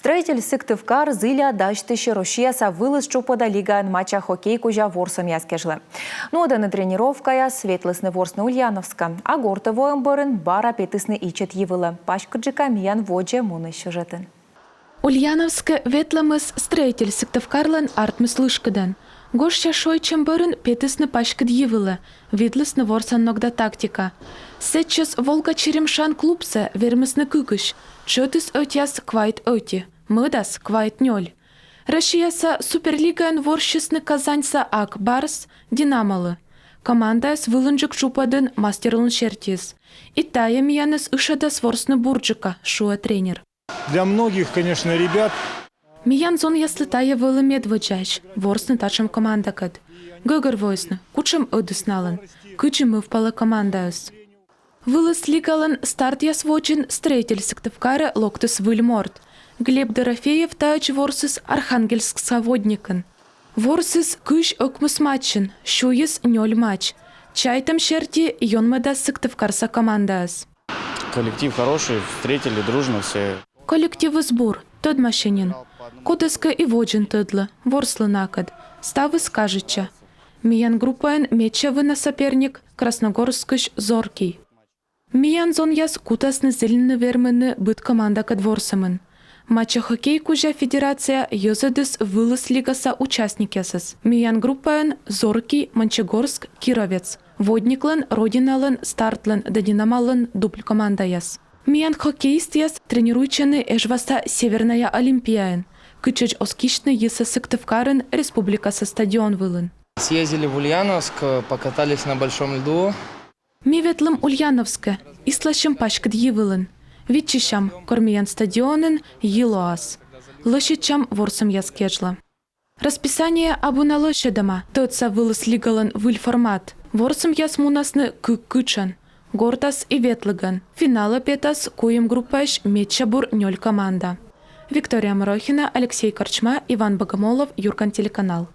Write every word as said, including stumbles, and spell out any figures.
«Строитель» Сыктывкар зіля дасьтысь Россияса вылыс тшупӧда лигаын мача хоккей кузя ворсӧмъяс кежлӧ. Нуӧдӧны тренировкаяс, ветлісны ворсны Ульяновскӧ. А гортӧ воӧм бӧрын бара петісны ичӧт йи вылӧ. Паськыдджыка миян водзӧ мунысь сюжетын. Ульяновскӧ ветлӧмыс «Строитель» Сыктывкарлӧн артмис лышкыдӧн. Гожся шойччӧм бӧрын петісны паськыд йи вылӧ, видлісны ворсан ног да тактика. Сэтчӧс «Волга» черемшаын клубсӧ вермисны кыкысь, тшӧтыс ӧтияс квайт ӧти, мӧдас квайт нёль. Россияса суперлигаын ворссисны Казаньса «Ак Барс» «Динамолы». Командаяс вылынджык тшупӧдын мастерлун сертиыс. И тайӧ миянӧс ышӧдас ворсны бурджыка, шуӧ тренер. Для многих, конечно, ребят. Миян зонъяслы тайӧ вӧлі медводдзаысь — ворсны татшӧм командакӧд. Гӧгӧрвоисны, кутшӧм ӧдыс налӧн, кыдзи мӧвпалӧ командаыс. Вылыс лигалӧн стартъяс водзын «Строитель» Сыктывкарӧ локтіс выль морт. Глеб Дорофеев таӧдз ворсіс Архангельскса «Водникын». Ворсіс кызь ӧкмыс матчын, сюйис нёль матч. Чайтӧм серти, ёнмӧдас Сыктывкарса командаӧс. Коллектив хороший, встретили дружно все. Коллективыс бур, тӧдмасьӧ нин. Кодӧскӧ и водзын тӧдлі, ворслі накӧд. Ставыс кажитчӧ. Миян группаын медся вына соперник — Красногорскысь «Зоркий». Миян зонъяс кутасны зільны вермыны быд командакӧд ворсӧмын. Мача хоккей кузя федерация йӧзӧдіс вылыс лигаса участникъясӧс. Миян группаын «Зоркий», «Мончегорск», «Кировец». «Водниклӧн», «Родиналӧн», «Стартлӧн» да «Динамолӧн» дубль командаяс. Миян хоккеистъяс тренируйтчӧны Эжваса «Северная Олимпияын», кытчӧдз оз кисьтны йисӧ Сыктывкарын республикаса стадион вылын. Съездили в Ульяновск, покатались на большом льду. Ми ветлім Ульяновскӧ, исласим паськыд йи вылын. Виччысям, кор миян стадионын йи лоас. Лӧсьӧдчам ворсӧмъяс кежлӧ. Расписание абу на лӧсьӧдӧма, тӧдса вылыс лигалӧн выль формат. Ворсӧмъяс мунасны кык кытшӧн: гортас и ветлігӧн. Финалӧ петас куим группаысь медся бур нёль команда. Виктория Морохина, Алексей Корчма, Иван Богомолов, «Юрган» телеканал.